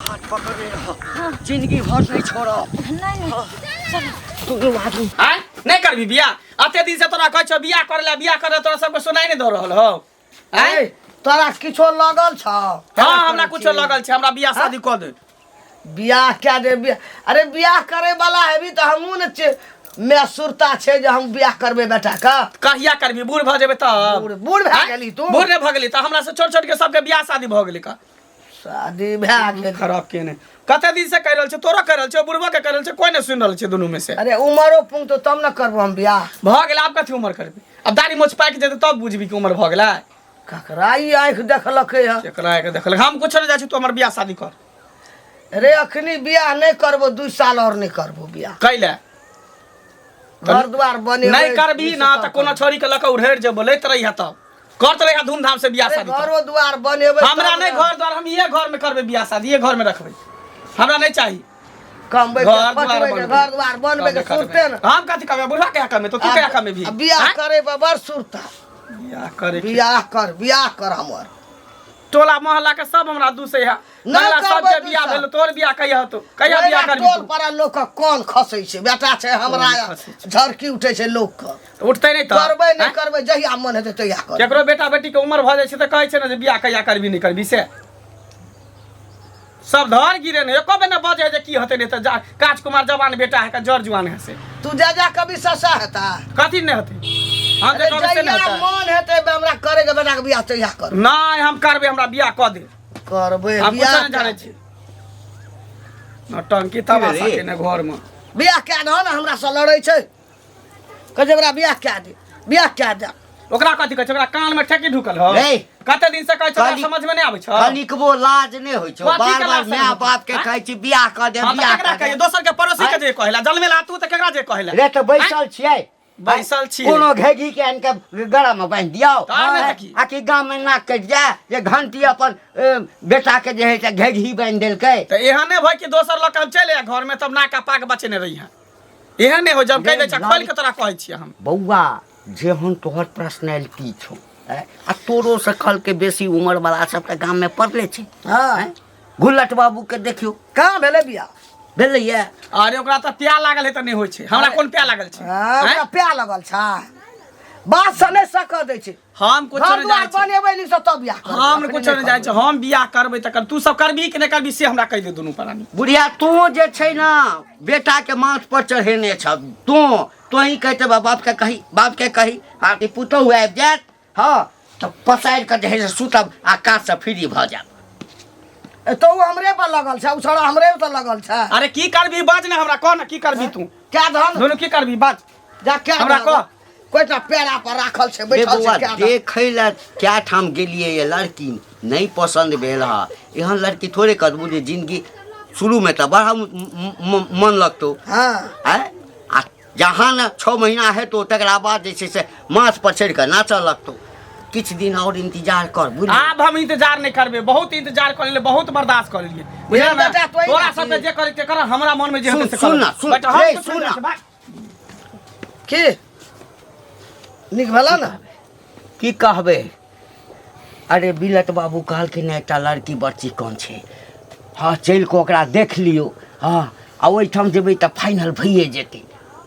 हाथ पकड़ने रह जिंदगी भर नहीं छोड़ब। नहीं नहीं, चलो। दुनू आदमी आय नहीं करबी बियाह? अते दिन से तोरा कहै छौ बियाह करे ला, बियाह करे ला, तोरा सबके सुनाई नहीं दऽ रहल हौ। आय ए, तोरा किछो लगल छौ? हाँ, हमरा कुछो लगल छै, हमरा बियाह शादी कऽ दे। बियाह क्या दे बियाह? अरे बियाह करे वाला हेबी तऽ हमहूँ ने छियै, मैं सुरता छै जे हम बियाह करबै बेटा के। कहिया करबी? बूढ़ भऽ जेबै तब। बूढ़ बूढ़ भए आँय? गेली तू? बूढ़ नहि भऽ गेली तऽ हमरा से छोट छोट के सबके बियाह शादी भऽ गेलै का। शादी भए गेल। खराब केने कते दिन से कहि रहल छै, तोरो कहि रहल छै, बुढ़बो के कहि रहल छै, कोई नहि सुनि रहल छै दुनू में से। अरे उमरो पुंगतो तब ने करबो हम बियाह। भऽ गेल, आब कथी उमर करबी? आब दाढ़ी मोछ पाकि जेतै तब बुझबी कि उमर भऽ गेलै। ककरा ई आँखि देखलकै हँ? केकरा आँखि देखलकै? हम कुछो नहि जाइ छी, तू हमर बियाह शादी कर। रे अखनी बियाह नहि करबो, 2 साल और नहि करबो बियाह। कैले? घर द्वार बने नहि करबी ना तऽ कोनो छोरी के लऽ कऽ उड़ेर जेबो, लैत रहिहे तब करत रहिहे धूमधाम से बियाह शादी। घरो द्वार बनेबै। हमरा नहि घर द्वार, हम इहे घर में करबै बियाह शादी, इहे घर में रखबै, हमरा नहि चाही कमबै के, घर द्वार पटबै के, बनबै। घर द्वार बनबै के सुरते ने। हम कथी कहबै? बुढ़वा कहिया कमे तो तू कहिया कमे भी? आ बियाह करे पर बड़ सुरता। बियाह करे के। बियाह कर, बियाह कर हमर। टोला मोहल्ला के सब हमरा दूसै है। नहि मोहल्ला करबै सबके दूसै। बियाह भेल, तोर बियाह कहिया होतौ? कहिया बियाह करबी टोल तू? पर लोक के कोन खसै छै? बेटा छै हमरा, कोन खसै छै? झरकी उठै छै लोक के। तऽ उठतै नहि तऽ? करबै नहि आँय? करबै, जहिया मन हेतै तहिया करबै। केकरो बेटा बेटी के उम्र भऽ जाइ छै तऽ कहै छै ने जे बियाह कहिया करबी, नहि करबी, से सब धर गिरे ने एको बेर ने बजे है जे की होतै। नहि तऽ जा काज कुमार जवान बेटा है, जर जुआन है से। तू जा जा कभी ससा हेता। कथी नहि होतै? हम जे अरे कहबै से नहि जहिया होतै। मन हेतै हमरा करे के बेटा के बियाह तहिया कर। नहि, हम करबै, हमरा बियाह कऽ दे। करबै हम बियाह। कुछो नहि जानै छी, नौटंकी तमाशा रे? केने घर में। बियाह कए दह ने, हमरा से लड़ै छै, कहै छै हमरा बियाह कए दे, बियाह कए दे। ओकरा कथी कहै छै? ओकरा कान में ठेकी ढुकल हो। रे। कते दिन से कहै छै, ओकरा समझ में नहि आबै छौ। कनिकबो लाज नहि होइ छौ? कथी बार के बार लाज माय नहि बाप के होइ छै? कहै छी बियाह कऽ दे, हँ, तऽ बियाह केकरा कऽ दे। कहियै? दोसर के पड़ोसी के जे कहैला जन्मेला तू तऽ केकरा जे कहैला? रे तऽ बैसल छियै? बैसल छियै। कोनो घेघी के आनि के गड़ा में बान्हि दियौ? तऽ आर नहि तऽ की? आ कि गाम में नाक कटि जाय जे घंटी अपन बेटा के जे है से घेघी बान्हि देलकै। तऽ एहन नहि भय कि दोसर लऽ कऽ हम चलि आए घर में तब नाक आ पाक बचेने रहिहे, एहन नहि हो। जब कहि दै छै खोलि कऽ तोरा कहै छियै हम। बौआ, जेहन तोहर पर्सनैलिटी छौ आँय, आ तोरो से कहलकै बेसी उमर वाला सब तऽ गाम में पड़ले छै। हँ। गुल्लट बाबू के देखियौ। कहाँ भेलै बियाह? भेलैया। अरे ओकरा तऽ प्या लागल है तऽ नहि होइ छै, हमरा कोन प्या लागल छै? हँ, ओकरा आँय? प्या लगल छै, बात से नहि सकऽ दै छै। हम कुछो घर नहि द्वार जानै छी। बनेबै नी से तब बियाह करबै। हम अखनी कुछो नहि जानै छी। हम बियाह करबै तऽ कर, तू सब करबी कि नहि करबी से हमरा कहि दे दुनू प्राणी। बुढ़िया, तू जे छै ने बेटा के माथ पर चढ़ेने छ, तू तोही कहते बा बाप के कही, बाप के कही, आ ई पुतहु आबि जायत। हँ तऽ पसारि कऽ जे है से सुतब आ काज से फ्री भऽ जायब। ए, तो उ हमरे पर लगल छै, उ छौड़ा हमरे पर लगल छै। अरे की करबी बाज ने, हमरा कह ने की करबी तू? क्या धन दुनू की करबी बाज। जा क्या हमरा धन? कह। कोइ टा पेड़ा पर राखल छै, रे बैठल बौआ, छै, क्या धन? देखै लए कए ठाम गेलियै ये, लड़की नहि पसन्द भेल हँ। एहन लड़की थोड़े करबू जे जिंदगी शुरूमे तऽ बड़ा मन लगतौ। हँ। आँय, आ जहाँ ने 6 महीना हेतौ तकरा बाद जे छै से माथ पर चढ़ि कऽ नाचऽ लगतौ। किछु दिन आओर इंतजार कर, बुझली? आब हम इंतजार नहि करबै, बहुत इंतजार कर लेलियै, बहुत बर्दाश्त कर लेलियै, बुझलियै ने? बेटा, तोही तोरा ना सबके छी। जे करे के कर, हमरा मन में जे सुन, हेतै से सुन करब। ना, सुन, बेटा, हम रे, कुछ सुन नहि ना। जानै छी, भाग। की नीक भेला ने? की कहबै, अरे बिलट बाबू कहलखिन एकटा लड़की बड़ चिकन छै, हँ चलि कऽ ओकरा देख लियौ। हँ, आ ओहिठाम जेबै तऽ फाइनल भइए जेतै।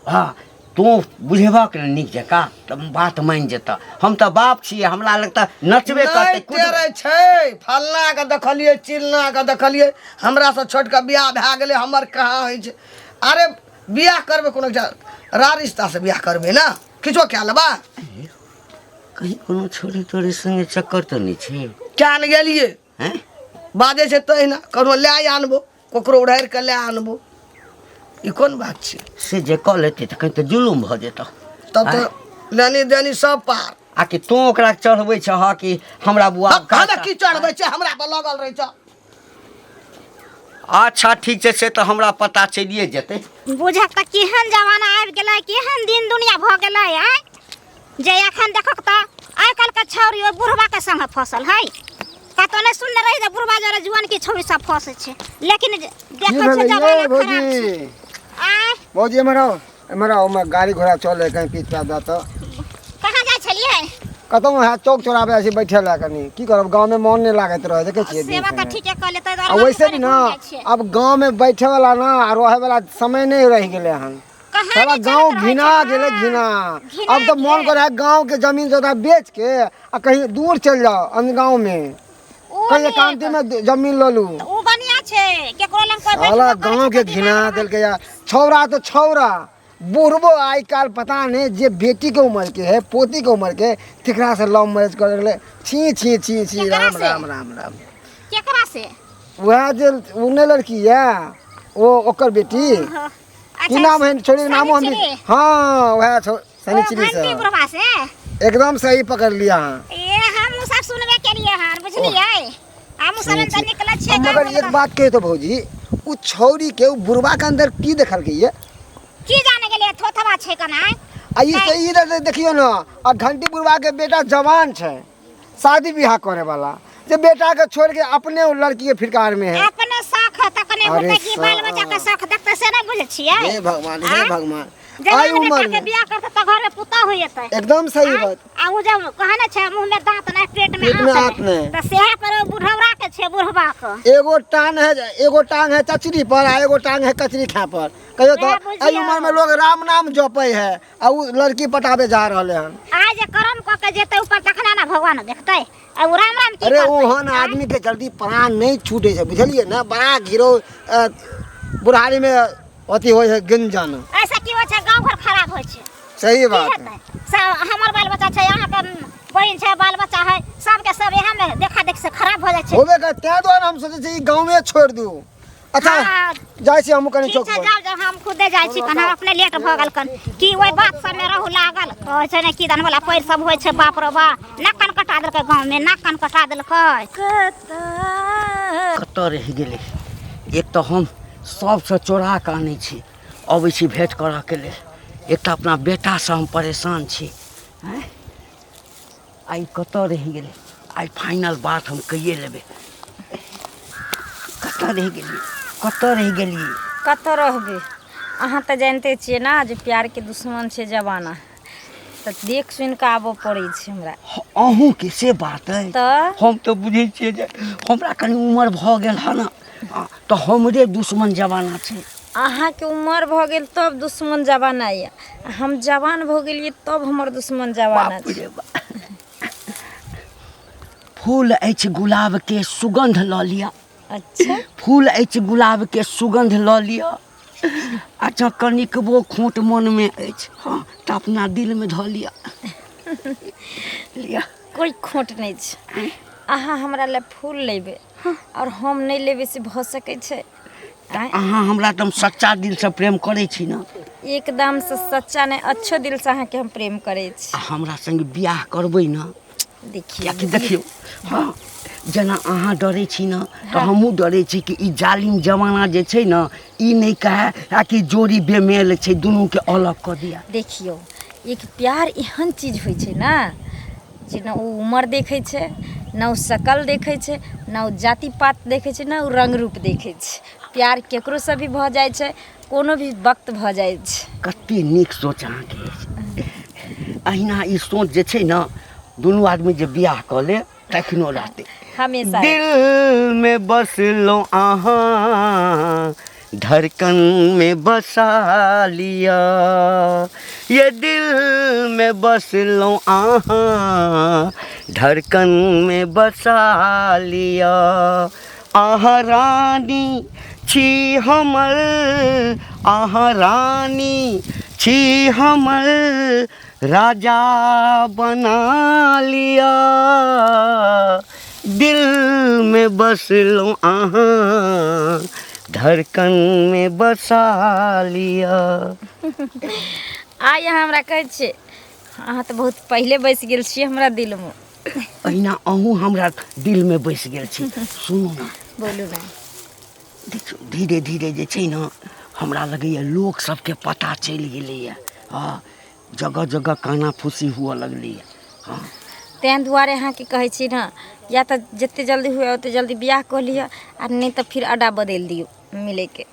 हँ, तू बुझेबहक ने नीक जकाँ तऽ बात मानि जेतऽ। हम तऽ बाप छियै, हमरा लग तऽ नचबे करतै नहि कुदबै। टेरै छै, फल्लाँ के देखलियै, चिल्लाँ के देखलियै, हमरा से छोटके बियाह भए गेलै, हमर कहाँ होइ छै? अरे बियाह करबै कोनो रा रिश्ता से बियाह करबै ने, किछो कए लेबा। कहीं कोनो छोरी तोरी संगे चक्कर तऽ नहि छै? क्या ने गेलियै। हैं? बाजै छै तहिना, ककरो लए आनबो, ककरो उड़ारि कऽ लए आनबो, ई कोन बात छै? से जे कऽ लेतै तऽ कहीं तऽ जुलुम भऽ जेतौ। तब तऽ लेनी देनी सब पार। आ कि तू ओकरा चढ़बै छह कि हमरा बुआ? हमरा की चढ़बै छै? हमरा पर लगल रहै छै। अच्छा ठीक छै, से तऽ हमरा पता चलिए जेतै। बुझक तऽ केहन जमाना आबि गेलै, केहन दिन दुनिया भऽ गेलै आँय, जे एखन देखक तऽ आइ काल्हिके छौड़ी ओहि बुढ़बाके संगे फसल है। कतौ नहि सुनने रही जे बुढ़बा जरे जुआन की छौड़ी सब फंसै छै, लेकिन की देखै छै भेलै जमाना ये खराब भौजी? छै। आँय भौजी, एम्हर आउ, एम्हर आउ, ओहिमे गाड़ी घोड़ा चलै, कहीं पीट पाट दऽ तऽ। कहाँ जाइ छलियै? कतहु वएह चौक चौराहा जाइ छी बैठे लए कनि की करब गाँवमे मोन नहि लागैत रहै देखै छियै से बात तऽ ठीके कहलियै ताहि आ दुआरे हमहूँ वैसे भी कनि ने घुमि जाइ छियै आब गाँवमे बैठे वाला ना आ रहे वाला समय नहि रहि गेलै हन कहाँ साला नहि चलैत गाँव रहै घिना छै, गेलै हँ, घिना घिना आब तऽ मोन गेल। करै है गाँव के जमीन जोता बेच के आ कहीं दूर चलि जाओ अन्य गाँव में ओ कहीं नीक। एकांती में जमीन लऽ लू ओ बढ़िआँ छै केकरो लग कोइ साला बैठबो करै गाँव छै के तऽ घिना दिमाग देलकै यार छौड़ा तऽ छौड़ा बुढ़बो आइ काल्हि पता नहि जे बेटीके उम्रके है पोतीके उम्रके तकरासँ लव मैरिज कऽ गेलै छी छी छी छी केकरा राम से? राम राम राम केकरा से वएह जे ओ नहि लड़की यऽ ओ ओकर बेटी ओहो। की नाम है छोड़ी के नामो हम शनिचरी? हाँ वएह छौ ओ शनिचरी घंटी से बुढ़वा से एकदम सही पकड़ लिया अहाँ ए हम उ सब सुनबे केलिए हन बुझलियै हम उ सब तऽ निकलल छियै मगर गाँव एक घर बात कहियो तो भौजी उ छौरी के उ बुढ़वा के अंदर की देखलकै ये की जाने गेलियै थोथवा छै कना आ ई से ई देखियौ ने आ घंटी बुढ़वा के बेटा जवान छै शादी बियाह करे वाला जे बेटा के छोड़ के अपने उ लड़की के फिरकार में है अपने शौख तकने अरे होतै कि बाल बच्चा के शौख देखतै से नहि बुझै छियै हे भगवान हे आँय? भगवान आई जवान उम्र बेटा के में बियाह करतै तऽ घर में पुतहु हो जेतै एकदम सही बात आ उ जब कहे ने छै मुंह में दांत नहि पेट में पेट में आंत आंत नहि। तऽ सेहे पर ओ बुढ़ौरा के छै बुढ़वा के एगो टांग है एगो टांग है चचरी पर आ एगो टांग है कचरी खा पर कहियो वएह तो बुझियौ। एहि उम्र में लोग राम नाम जपे है आ उ लड़की पटाबे जा रहले हन आइ जे करम कऽ के जेतै ऊपर तखने ने भगवान देखतै आ उ राम राम की अरे करतै? ओहन आदमी के जल्दी प्राण नहीं छूटे छै बुझलिए ना बड़ा गिरो बुढ़ारी में अथी होइ है गंजन ऐसे की होइ छै गाँव घर खराब होइ छै सही की बात हेतै सब हमर बाल बच्चा छै अहाँके बहिन छै बाल बच्चा है सबके सब इएह में देखा देख से खराब हो जाइ छै होबे कर ताहि दुआरे हम सोचै छी ई गाँवे छोड़ि दू अच्छा हाँ। जाइ छी हमहूँ कनि ठीक चौक छै पर जाउ जाउ हम खुदे जाइ छी कन हम अपने लेट भऽ गेल कन की ओहि बात सबमे रहू लागल कहै छै ने की दन वाला पैर सब होइ छै बाप रे बा नाक कान कटा देलकै गाँवमे नाक कान कटा देलकै कतऽ रहि गेलै एक तऽ हम सबसँ चोरा कऽ आनै छी अबै छी भेँट करऽके लेल एक तऽ अपना बेटासँ हम परेशान छी आँय आइ कतऽ रहि गेलै आइ फाइनल बात हम कहिए लेबै कतऽ रहि गेलियै कतऽ रहि गेलियै कतऽ रहबै अहाँ तऽ जानिते छियै ने जे प्यारके दुश्मन छै जमाना तऽ देख सुनि कऽ आबऽ पड़ै छै हमरा अहूँके से बात अइ तऽ हम तऽ बुझै छियै जे हमरा कनि उमर भऽ गेल हन तऽ हमरे दुश्मन जमाना छै अहाँके उमर भऽ गेल तब दुश्मन जमाना यऽ हम जवान भऽ गेलियै तब हमर दुश्मन जमाना बाप छै रे बाप। फूल अछि गुलाबके सुगन्ध लऽ लिअ अच्छा फूल अछि गुलाबके सुगन्ध लऽ लिअ अच्छा कनिकबो खोट मनमे अछि हँ तऽ अपना दिलमे धऽ लिअ लिअ कोइ खोट नहि छै अहाँ हमरा लए फूल लेबै आओर हम नहि लेबै से भऽ सकै छै आँय? अहाँ हमरा एकदम सच्चा दिलसँ प्रेम करै छी ने एकदम से सच्चा नहि अच्छो दिलसँ अहाँके हम प्रेम करै छी आ हमरा संग बियाह करबै ने देखियौ कियाकि देखियौ हँ जेना अहाँ डरै छी ने तऽ हमहूँ डरै छी कि ई जालिम जमाना जे छै ने ई नहि कहए आ कि जोड़ी बेमेल छै दुनूके अलग कऽ दिअ देखियौ एक प्यार एहन चीज होइ छै ने जे ने ओ उमर देखै छै ने ओ शकल देखै छै ने ओ जाति पात देखै छै ने ओ रङ्ग रूप देखै छै प्यार ककरोसँ भी भऽ जाइ छै कोनो भी वक्त भऽ जाइ छै कते नीक सोच अहाँके अछि अहिना ई सोच जे छै ने दुनू आदमी जे बियाह कऽ ले तखनो रहतै हमेशा दिल में बसलो अहाँ धड़कन में बसा लिया ये दिल में बसलो अहाँ धड़कन में बसा लिया अहाँ रानी छी हमर अहाँ रानी छी हमर राजा बना लिया दिल में बसलो अहाँ धड़कन में बसा लिया आइ अहाँ हमरा कहै छियै अहाँ तऽ बहुत पहिले बसि गेल छियै हमरा दिलमे अहिना अहूँ हमरा दिलमे बसि गेल छी सुनू ने बोलू ने देखियौ धीरे धीरे जे छै ने हमरा लगैए लोक सबके पता चलि गेलैए हँ जगह जगह काना फूसी हुअ लगलैए हँ ताहि दुआरे अहाँके कहै छी ने या तऽ जतेक जल्दी हुए ओतेक जल्दी बियाह कऽ लिअ आ नहि तऽ फिर अड्डा बदलि दियौ मिलैके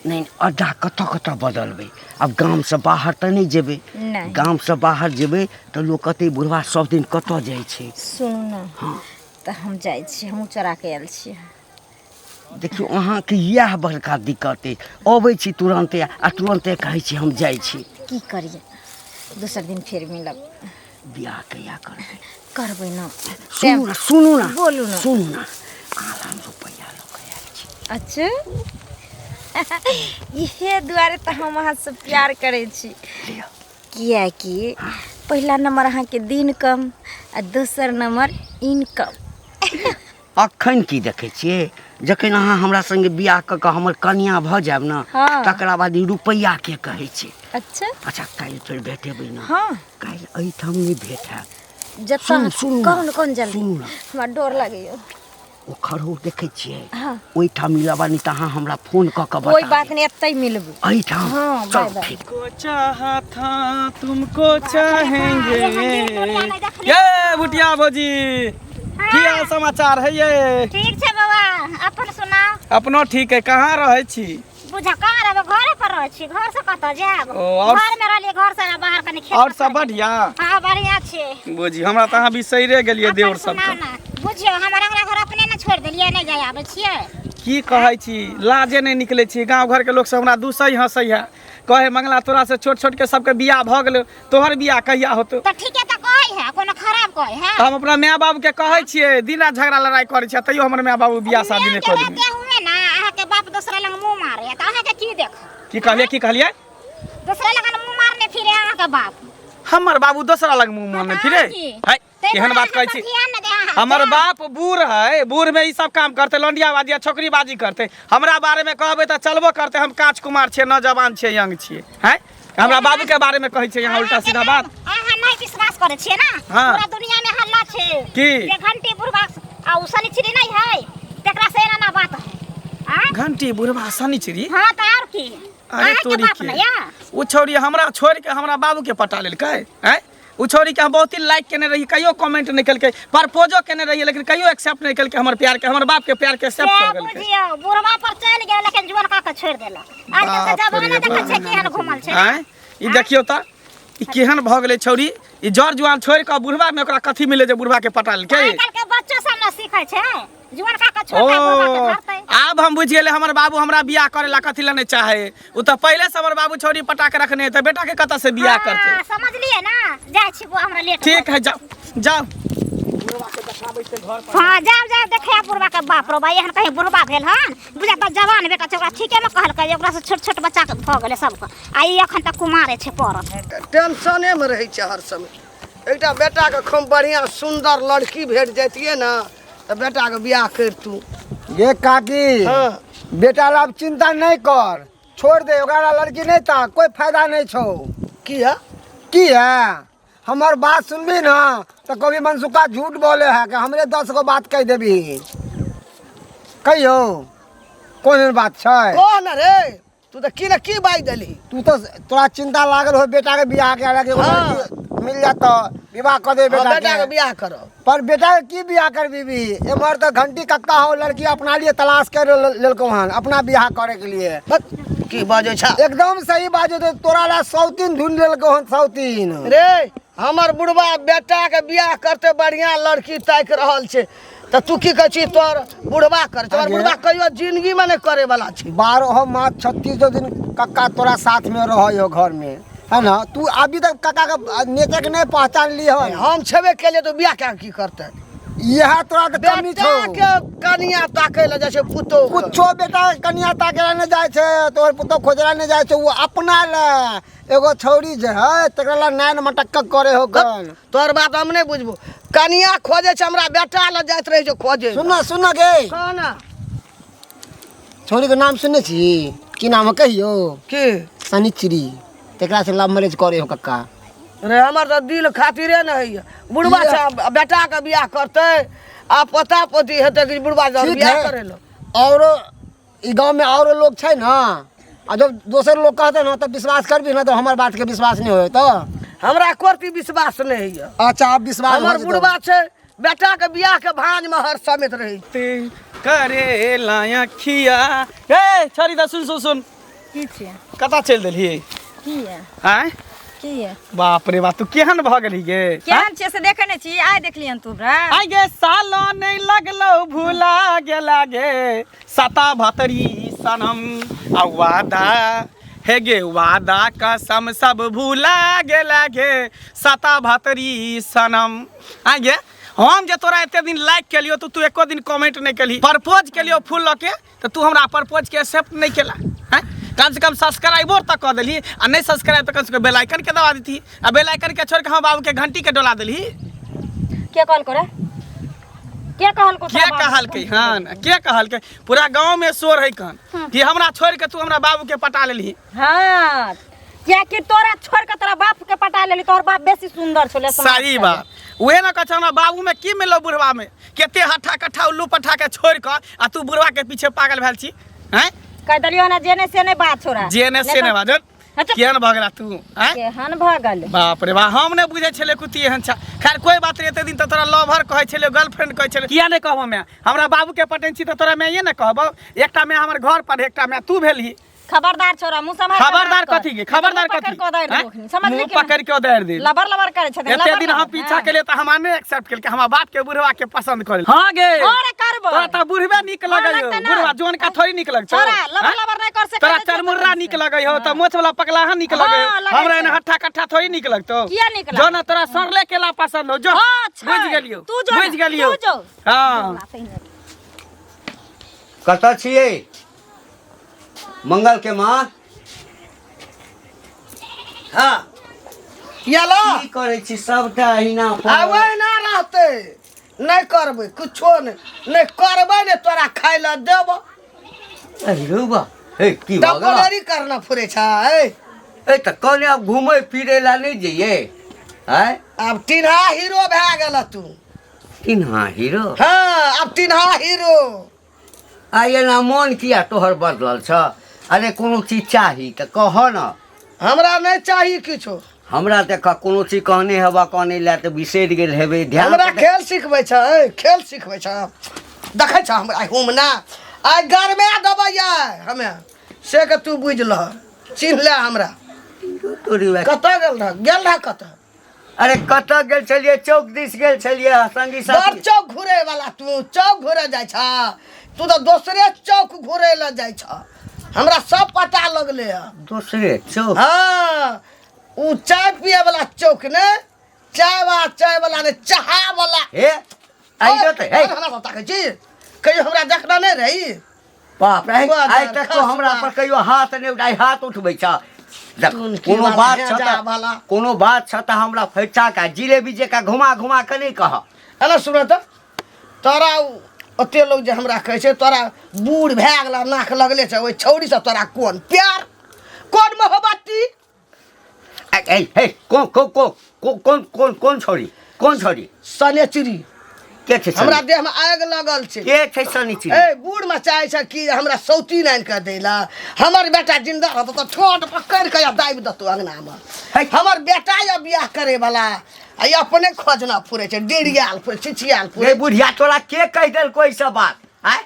नहि, अड्डा कतऽ कतऽ बदलबै? आब गामसँ बाहर तऽ नहि जेबै। नहि। गामसँ बाहर जेबै तऽ लोक कहतै बुढ़वा सब दिन कतऽ जाइ छै। सुनू ने, तऽ हम जाइ छी, हमहूँ चोरा के आयल छियै। देखियौ, अहाँके इएह बड़का दिक्कत अछि, अबै छी तुरन्ते आ तुरन्ते कहै छी हम जाइ छी। की करियै, दोसर दिन फेर मिलब। बियाह कहिया करबै? करबै ने। सुनू ने, सुनू ने। बोलू ने। सुनू ने, अहाँ हम रुपैआ लऽ कऽ आयल छी। अच्छा, इहे दुआरे तऽ हम अहाँसँ प्यार करै छी। लिअ। किएकि पहिला नंबर अहाँके दिन कम आ दोसर नंबर इनकम। अखन की देखै छियै, जखन अहाँ हमरा संगे बियाह कऽ कऽ हमर कनिया भऽ जायब ने, हँ। तकरा बाद ई रुपैआ के कहै छै। अच्छा। अच्छा, काल्हि फेर भेटेबै ने? हँ। काल्हि एहिठाम नहि भेट हैत। जतऽ सुनू, सुनू। कौन कौन जल्दी। सुनू ने। हमरा डर लगैया। ओ खरहोर देखै छियै? हँ। ओहिठाम मिलब, नहि तऽ अहाँ हमरा फोन कऽ कऽ कोई बता बात देब। नहीं, एतै मिलबै। एहिठाम। हँ, चलू। Bye bye. ठीक। को चाहा था तुमको चाहेंगे। ये भुटिया भौजी, की हाल समाचार है ये? ठीक छै बाबा, अपन सुनाउ। अपनो ठीक है। कहाँ रहै छी? बुझा, कहाँ रहबै, घरे पर रहै छी, घर से कतऽ जायब? ओ, और- घर में रहलियै, घर से बाहर कनि खेत और सब पथार। बढ़िया? हाँ, बढ़िया छै। बुझी, हमरा तऽ अहाँ बिसैरे गेलियै अपन देवर सबके। सुनाउ ने। बुझियौ, हमर अंगना घर अपने ने छोड़ि देलियै, नहि जाय आबै छियै। की कहै छी, लाजे नहि निकलै छी। गाँव घरके लोक सब हमरा दूसै हँसै है, कहे मंगला तोरा से छोट छोट के सबके बियाह भऽ गेलै, तोहर बियाह कहिया होतौ? तऽ ठीके तऽ कहै है, कोनो खराब कहै है? तऽ हम अपना माय बाबू के कहै छियै, दिन रात झगड़ा लड़ाई करै छियै, तैयो हमर माय बाबू बियाह शादी नहि मायके कऽ देबै। रहते हुए ना अहाँके बाप दोसरा लग मुँह मारे तऽ अहाँके की देख? की कहलियै, की कहलियै? दोसरा लग मुँह मारने फिरे अहाँके बाप। हमर बाबू दोसरा लग मुँह मारने फिरे? की? है, ताहि केहन दुआरे बात कहै अहाँ छी? पर ध्यान नहि दे अहाँ। हमर जाउ। बाप बूढ़ है, बूढ़ में ई सब काम करते, लौंडियाबाजी आ छोकरीबाजी करते। हमरा बारे में कहबै तऽ चलबो करते। हम काच कुमार छियै, नौजवान छियै, यंग छियै। हैं, हमरा बाबू के बारे में कहै छियै यहाँ उल्टा सीधा बात? अहाँ नहि विश्वास करै छियै ना? हाँ। पूरा दुनिया में हल्ला छै की? जे घंटी बुढ़वा आ उ शनिचरी नहीं है, तकरा से एना ना बात है आ? घंटी बुढ़वा शनिचरी? हाँ तऽ आर की। अरे अहाँके तोरी बाप के ने या ओ छौरी हमरा छोड़ के हमरा बाबू के पटा लेलकै। हैं, ओ छौरी के हम बहुत ही लाइक केने रही, कहियो कमेंट नहीं केलकै, प्रपोजो केने रहियै, लेकिन कहियो एक्सेप्ट नहीं केलकै हमर प्यार के। हमर बाप के प्यार के एक्सेप्ट से कर गेलकै। बुझियौ, बुढ़वा पर चलि गेल लेकिन जुअनका के छोड़ि देलक। आजकल के बाप जमाना रे देखै बाप। छै केहन घुमल छै। आँय, ई देखियौ तऽ ई केहन भऽ गेलै छौरी। ई जर जुआन छोड़ि कऽ बुढ़वा में ओकरा कथी मिले जे बुढ़वा के पटा लेलकै? आइ काल्हि के बच्चो सब ने सीखै छै, जुअनका के ओ छोड़ि कऽ बुढ़वा के धरतै। आब हम बुझि गेलै हमर बाबू हमरा बियाह करे ला कथी ला नहि चाहे। ओ तऽ पहिले से हमर बाबू छौरी पटा के रखने है, तऽ बेटा के कतऽ से बियाह करतै? हाँ, समझलियै ना? जाइ छी बौआ, हमरा लेट ठीक है, जाओ जाओ। हाँ, जाओ जाओ, देखे बुढ़वा के। बाप रो बा, एहन कहीं बुढ़वा भेल हन? बुझा तऽ जवान बेटा छै, ओकरा ठीके में कहलकै जे ओकरा से छोट छोट बच्चा के भऽ गेलै सबके आ ई एखन तक कुमारे छै पड़ल। टेंशनेमे रहै छै हर समय। एकटा बेटाके खूब बढ़िआँ सुन्दर लड़की भेट जैतियै ने तऽ बेटाके बियाह करितू। ये काकी। हाँ। बेटा ला अब चिंता नहीं कर, छोड़ दे ओकरा ला लड़की नहीं ता कोई फायदा नहीं छौ। की है? की है, हमर बात सुनबी ना तो कभी मनसुखा झूठ बोले है कि हमरे 10 गो बात कह देबी। कहियो कोन बात छै? कह न रे, तू तऽ की ने की बाजि देलही। तू तो तोरा चिंता लागल हो बेटा के बियाह के, एगो हाँ। लड़की मिल जात विवाह कर दे हाँ, बेटा बेटाके के। बियाह करब। पर बेटा के की बियाह कर बीबी? एमहर तो घंटी कक्का हो लड़की अपना लिए तलाश कर लेलको हन अपना बियाह करे के लिए। बस, की बाजै छ? एकदम सही बाजो। तो तोरा ला सौतीन ढूंढ लेलको हन, सौतीन। रे, हमर बुढ़बा बेटाके बियाह करते, बढ़िआँ लड़की ताकि रहल छै, तऽ तू की कहै छी तोहर बुढ़बा करे? तोहर आगे। बुढ़बा कहियो जिंदगीमे नहि करे वाला छै। 12 मास 36 दिन कक्का तोरा साथ में रह हो घर में, है ना? तू अभी तक कक्का के नेचर के नहीं पहचान ली हन। हम छेबे केलिए तऽ बियाह कए की करतै? यह तोरा के कमी छौ। बेटाके कनिया ताकै लए जाइ छै पुतोहु के। कुछो बेटा के कनिया ताके ला नहीं जाइ छै, तोहर पुतोह खोजला नहीं जाइ छै। वो अपना ले एगो छौरी जे है तकरा ला नैन मटक्क करे हो गन। तोहर बात हम नहि बुझबो। कनिया खोजै छै, हमरा बेटा लए जाइत रहै छै खोजै। सुन सुन गे। कह ना। छौरी के नाम सुनने छी? की नाम है कहियो? की? शनिचरी। तकरा से लव मैरिज करे हो कक्का। रे, हमर तऽ दिल खातिरे ने होइए। बुढ़बा छै, बेटाके बियाह करतै आ पोता पोती हेतै कि बुढ़बा जहन ठीक बियाह है। करै लए। औरो ई गांव में औरो लोग छै ना, आ जब दोसर लोग कहते ना तब विश्वास करबी ना, तो हमार बात के विश्वास नहीं होय तो। हमरा कोरती विश्वास नहि होइए। अच्छा, आप विश्वास हमर भऽ जेतौ। बुढ़बा छै, बेटाके बियाहके भाँजमे हर समेत रहै छै। ते करे लाया खिया। ए छड़ी दा, सुन सुन सुन। की छियै? कतऽ चलि देलही? की ये? आँय? की ये? बाप रे बाप, तू केहन भऽ गेलही गे? केहन छियै से देखै नहि छी? आइ देखलियन तू हमरा। आइ गे सालो नहि लगलो भुला गेला गे सता भतरी सनम, आ वादा हे गे वादा कसम सब भुला गेला गे सता भतरी सनम। आइ गे हम जे तोरा एते दिन लाइक केलियो तो तू एको दिन कमेंट नहीं केली, प्रपोज केलियो फूल लऽ के तो तू हमरा प्रपोज के एक्सेप्ट नहीं केला। हैं, कम से कम सब्सक्राइबो तक कऽ देलही, आ नहीं सब्सक्राइब तऽ कम से कम बेल आइकन के दबा देती, आ बेल आइकन के छोड़ के हम बाबू के घंटी के डोला देलही। के कॉल करे? के कहल को? के कहलकै? हन के कहलकै? पूरा गांव में शोर है कन कि हमरा छोड़ के तू हमरा बाबू के पटा लेलही। हाँ, कियाकि तोरा छोड़ के तोरा बाप के पटा लेली, तोहर बाप बेसी सुंदर छलै। सही बात, उहे ना कहै हमरा बाबू में की मिललो बुढ़वा में, केते हट्ठा कट्ठा उल्लू पठा के छोड़ के आ तू बुढ़वा के पीछे पागल भेल छी। हैं, कह देलियो ना, जेने से नहीं बात छोड़ा, जेने से नहीं बात। अच्छा। केहन भऽ गेला तू? आँय? केहन भऽ गेल? बाप रे बाप, हम नहि बुझै छलै कुत्ती एहन छा। खैर कोई बात नहीं, एते दिन तऽ तोरा लवर कहै छलै, गर्लफ्रेंड कहै छलै, किया नहि कहबो मैं? हमरा बाबू के पटेन छी तऽ तोरा मैं ने कहबो? एकटा मैं हमर घर पर, एकटा मैं तू भेलही। खबरदार छोरा, मुंह सम्हार के खबरदार बात कर। कथी के? खबरदार मुंह पकड़ कथी? के उधारि हैं? देबो अखनी, समझली मुंह कि नहि? पकड़ के उधारि दे। लबर लबर करै छथिन, एते लबर दिन हम लबर, पीछा हाँ। केलियै तऽ हमरा नहि एक्सेप्ट केलकै, हमरा बाप के बुढ़वा के पसंद करल। हाँ गे। और करबो। तोरा तऽ बुढ़वे नीक हाँ, लगै लगतै ना। बुढ़वा जोनका थोड़ी नीक लगतौ। छोरा, लबर हैं? लबर नहि कर सकै तोरा छै, छोरा चरमुर्रा तोरा नीक से। लगै हो तऽ मोछ वाला पकलाहा नीक हाँ, लगै हो, लगै हमरा छै। एना हट्ठा कट्ठा थोड़ी नीक लगतौ। किया नीक जो लगतौ? ना तोरा सरले केला पसंद हो जो। हाँ, छै। बुझि गेलियौ, तू जो ना, बुझि गेलियौ। तू जो। हाँ। कतऽ छियै मंगल के माँ? हाँ, ये लो। की करै छी सबटा अहिना? आबै ना रहतै, नहि करबै कुछो, नहि नहि करबै, नहि तोरा खाइ लए देबो। अरे बा, हे की भऽ गेल? टेम्पोररी करना फुरे छै। ए तऽ कहने आब घूमै फिरै लए नहि जइयै? आँय? आब टिन्हा हीरो भए गेल तू। टिन्हा हीरो? हाँ, आब टिन्हा हीरो। आ एना मोन किया तोहर बदलल छ? अरे कोनो चीज चाही तऽ कह न। हमरा नहि चाही किछो। हमरा देख, कोनो चीज कहने हेबा, कहने लए तऽ बिसरि गेल हेबै ध्यान। हमरा खेल सिखबै छै, खेल सिखबै छै। देखै छ हमरा हुम ना आइ गरमे देबै हमे से के तू बुझि लह, चिन्ह ले हमरा। तोरी वएह। कतऽ गेल रह? गेल रह कतऽ? अरे कतऽ गेल छलियै, चौक दिस गेल छलियै संगी बड़ साथी। चौक घुरे वाला तू चौक घुरे जाइ छ, तू तऽ दोसरे चौक घुरे लए जाइ छ, हमरा सब पता लगले हँ। दोसरे चौक? हाँ, उ चाय पिए वाला चौक ने, चाय वाला, चाय वाला ने, चाहा वाला। हे आइयो तऽ हे। हमरा सब ताकै छी, कहियो हमरा देखना नहि रही। बाप रे, बाजार आइ तक तो हमरा पर कहियो हाथ नहि उठाइ, हाथ उठबै छ। देख, तुनकी कोनो वाला, बात छ हेजा तऽ वाला। कोनो बात छ तऽ हमरा फैचा का जिलेबी जकाँ घुमा घुमा के नहि कह। एना सुन तऽ, तोरा ओते लोग जे हमरा कहै छै तोरा बूढ़ भए गेला, नाक लगले छै, ओहि छौड़ी से तोरा कोन प्यार, कोन मोहब्बती? ए ए हे, कोन कोन कोन कोन कोन कोन छौड़ी, कोन छौड़ी? सनेचरी। के छै? हमरा देह में आगि लगल छै। के छै सनीचरी? ए बूढ़ में चाहे छै कि हमरा सौतीन आनि कऽ दै ला। हमर बेटा जिंदा रहतो तऽ ठोंठ पकड़ि कऽ दाबि देतौ अंगना में। है। हमर बेटा या बियाह करे वाला आ ई अपने खोजना फुरे छै, डेढ़ियाल फुरे, छिछियाल फुरे। रे बुढ़िया, तोरा के कहि देलको ई सब बात? आँय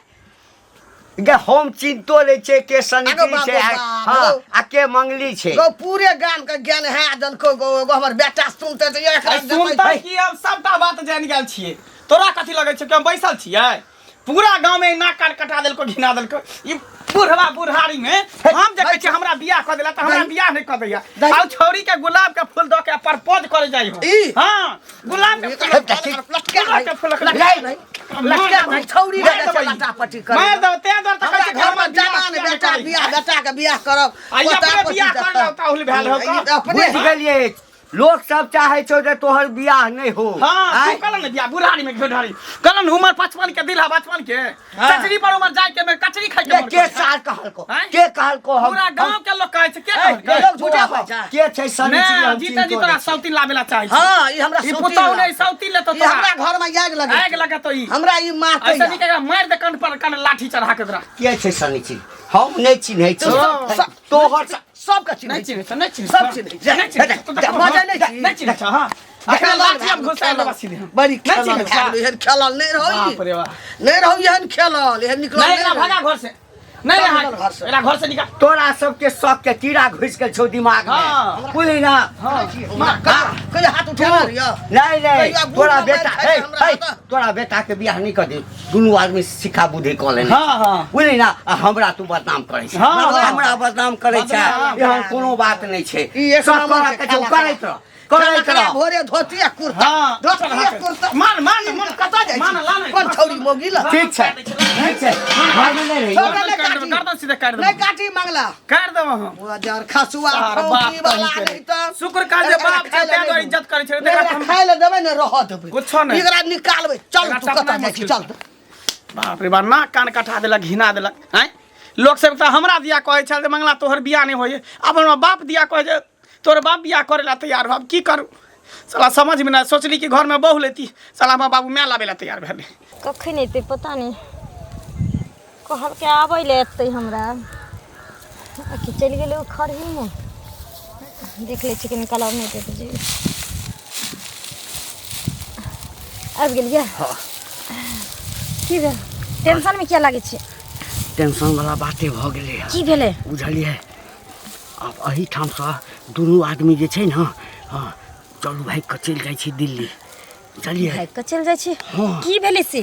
गे, हम चिन्तो नहि छै के सनीचरी आगो बाप छै रे आ- बाप, हाँ गो। आ के मंगली छै। गो पूरे गाम के ज्ञान है देलको गो। एगो हमर बेटा सुनते तऽ एकरा आइ देखै सुनतै कि हम सबटा बात जानि गेल छियै। तोरा कथी लगै छै कि हम बैसल छियै? पूरा गाँव में नाक कान कटा देलको, घिना देलको ई बुढ़वा बुढ़ारी में। हम जे कहै छियै हमरा बियाह कऽ देला तऽ हमरा बियाह नहि कऽ दैया। आउ छौरी के गुलाब के फूल दऽ के प्रपोज करे जाइ हो। ई? हाँ, गुलाब के फूल, लटका गुलाब के फूल लटका लटका भाई, छौरी मारि लगे छै देबै। लटापटी करे। मारि देबै, तें दुआरे तऽ कहै हमरा छियै कि घर हमर में बियाह जवान किया नहि बेटा करै? बियाह, बेटा के बियाह करब, आ ई पोता अपने पोती बियाह देखब। कर लौ, ताहुल भेल हो ई कऽ। तऽ अपने बुझि गेलियै, लोक सब चाहे छौ जे तोहर बियाह नहि हो। हाँ, आँय? तू कहलन ने बियाह बुढ़ारी में घेढ़ारी कहलन, उमर 55 के दिल है, 55 के कचरी पर उमर जाय के में कचरी खाय के के मन के करै छै। साल कहलको? आँय? के कहलको? हम पूरा गांव के लोग कहै छै। के कहलकै? लोग झूठा कहै छै। के छै सनीचरी? ने हम जीते जी चिन्हतो तोरा नहि छियै। सौतीन लाबे ला चाहै छै। हाँ, ई हमरा ई सौतीन पुतहु ला। नहि सौतीन लेतो ई तोरा। हमरा घर में आगि लगे, आगि लगतो ई। हमरा ई मारतै। ऐसे नहीं मारि दे कंठ पर कन लाठी चढ़ा के तोरा। के छै सनीचरी? हम नहि चिन्है छी सब- तोहर। सबके चिन्है नहि चिन्है छ, नहि चिन्है सब छ। चिन्है छै। नहि चिन्है छ। तू देखो, बजै नहि छी। नहि चिन्है छ। हाँ, अखन लाठी हम घुसा देबा सीधे। बड़ी नहि खेलल चिन्है भए छ। गेलै, एहन खेलल नहि रहौ बाप ई। रे बाप। नहि रहौ एहन खेलल, एहन निकलल नहि नहि एकरा रहौ। भगा घर से। नहीं चल अहाँ निकल घर से। एकरा घर से निकाल। तोरा सबके शौक के कीड़ा घुसि गेल छौ दिमाग में। हाँ। बुझली ना? कहियो हाथ उठा लियो। नहीं नहीं, कहियो बूढ़ तोरा मोबाइल बेटा खाइ हे छै हमरा हे हाथ। तोरा बेटा के बियाह नहीं कर दे, दुनू आदमी सिखा बुद्धि कऽ लेने। हाँ हाँ। बुझली ना? आ हमरा तू बदनाम करै छै। हाँ, हाँ। हमरा बदनाम करै छै, बदनाम। एहन कोनो बात नहीं छै। ई एक सब नंबर करऽ के के छौ, खाना करैत रह, करैत खाना रह। भोरे धोती आ कुर्ता। हाँ। धोती आ कुर्ता। मान मान मान। कतऽ जाइ मान ला छी? नहीं। कोन छौरी मौगी लग? ठीक छै, ठीक छै, घरमे नहि रही। छोड़ नहि काटी। गर्दन सीधे काटि नहि देबो। काटी मंगला। काटि देबो हम। ओ जर खसुआ सार फौकी बाप वाला कहीं के। नहीं तऽ। शुक्र कर जे एकरा बाप छै खाय लए तें दुआरे नहि इज्जत करै छै। देबै। एकरा एकरा खाय लए देबै ने रहऽ देबै। कुछो नहि। एकरा निकालबै। चल एकरा तू टपनाइ कतऽ जाइ छी मुश्किल। चल। बाप रे बाप, नाक कान कटा देलक, घिना देलक। आँय, लोक सब तऽ हमरा दिया कहै छल जे मंगला तोहर बियाह नहि होइए, आब हमरा बाप दिया कहै जे तोहर बाप बियाह करै ला तैयार भऽ। आब की करू साला समझमे नहि। सोचली कि घरमे बहू लेती, साला हमरा बाबू माय लाबै ला तैयार भेलै। कखन एतै पता नहि, कहलकै आबै लए एतै हमरा, आ कि चलि गेलै ओ खरहीमे। देख लै छी कनि कलर नहि देत जे आबि गेलियै। की भेल, टेंशनमे किया लागै छियै? टेंशन वाला बाते भऽ गेलै हँ। की भेलै? बुझलियै, आब एहिठामसँ दुनू आदमी जे छै ने, हँ, चलू भागि कऽ चलि जाइ छी दिल्ली, बुझलियै? भागि कऽ चलि जाइ छी? हँ। की भेलै से?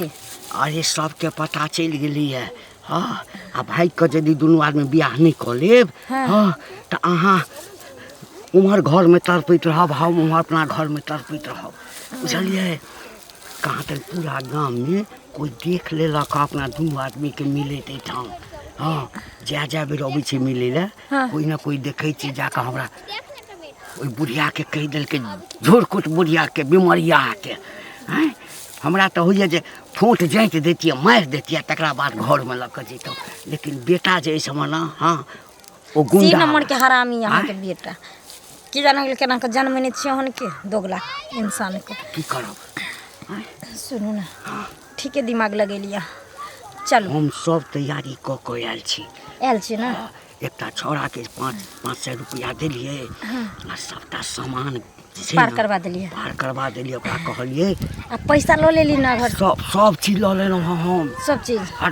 अरे सबके पता चलि गेलैए। हँ, आ भागि कऽ यदि दुनू आदमी बियाह नहि कऽ लेब, हँ, तऽ अहाँ उम्हर घरमे तड़पैत रहब, हम उम्हर अपना घरमे तड़पैत रहब, बुझलियै? कहाँ तक पूरा गाममे कोइ देख लेलक अपना दुनू आदमीके मिलैत एहिठाम। हँ, जाए जाए बेर अबै छै मिलै लए, कोइ ने कोइ देखै छै, जाकऽ हमरा ओहि बुढ़ियाके कहि देलकै, झोरकुट बुढ़ियाके, बिमरियाके। आँय, हमरा तऽ होइए जे ठोँठ जाँति दैतियै, मारि दैतियै, तकरा बाद घरमे लऽ कऽ जैतहुँ, लेकिन बेटा जे अछि हमर ने, हँ, ओ तीन गुंडा नंबर के हरामी अहाँके आँय? बेटा की जाने गेल केना कऽ जन्म छियै के दोगला इंसान के। की करब? सुनू ने, ठीके दिमाग लगेलियै, चलू। हम सब तैयारी कऽ कऽ आयल छी। आयल छी ने? एकटा छौड़ाके 500 रुपैआ देलियै आ सबटा सामान जे छै पार ने, करवा देलियै। पार करवा देलियै, ओकरा कहलियै। आ पैसा लऽ लेली ने घर? सब चीज लऽ लेलहुँ हँ हम। सब चीज? आ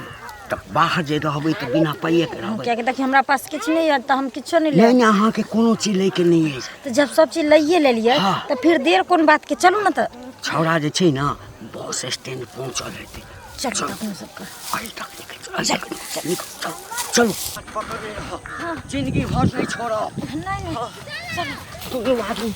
तऽ बाहर जे रहबै तऽ बिना पाइएके रहबै? कियाकि देखियौ, हमरा पास किछु नहि यऽ तऽ हम किछो नहि नहि लेब। नहि, अहाँके कोनो चीज लैके नहि अछि। तऽ जब सब चीज लैए लेलियै हाँ। तऽ फिर देर कोन बात के, चलू ने तऽ। छौड़ा जे छै ने बस स्टैंड पहुँचल हेतै। चलू तऽ अपनो सबके। अरे तक निकल, चल चल निकल, चल चलू। पकड़ने रह, जिंदगी भर नहीं छोड़ब। नहि नहि, चलू। दुनू आदमी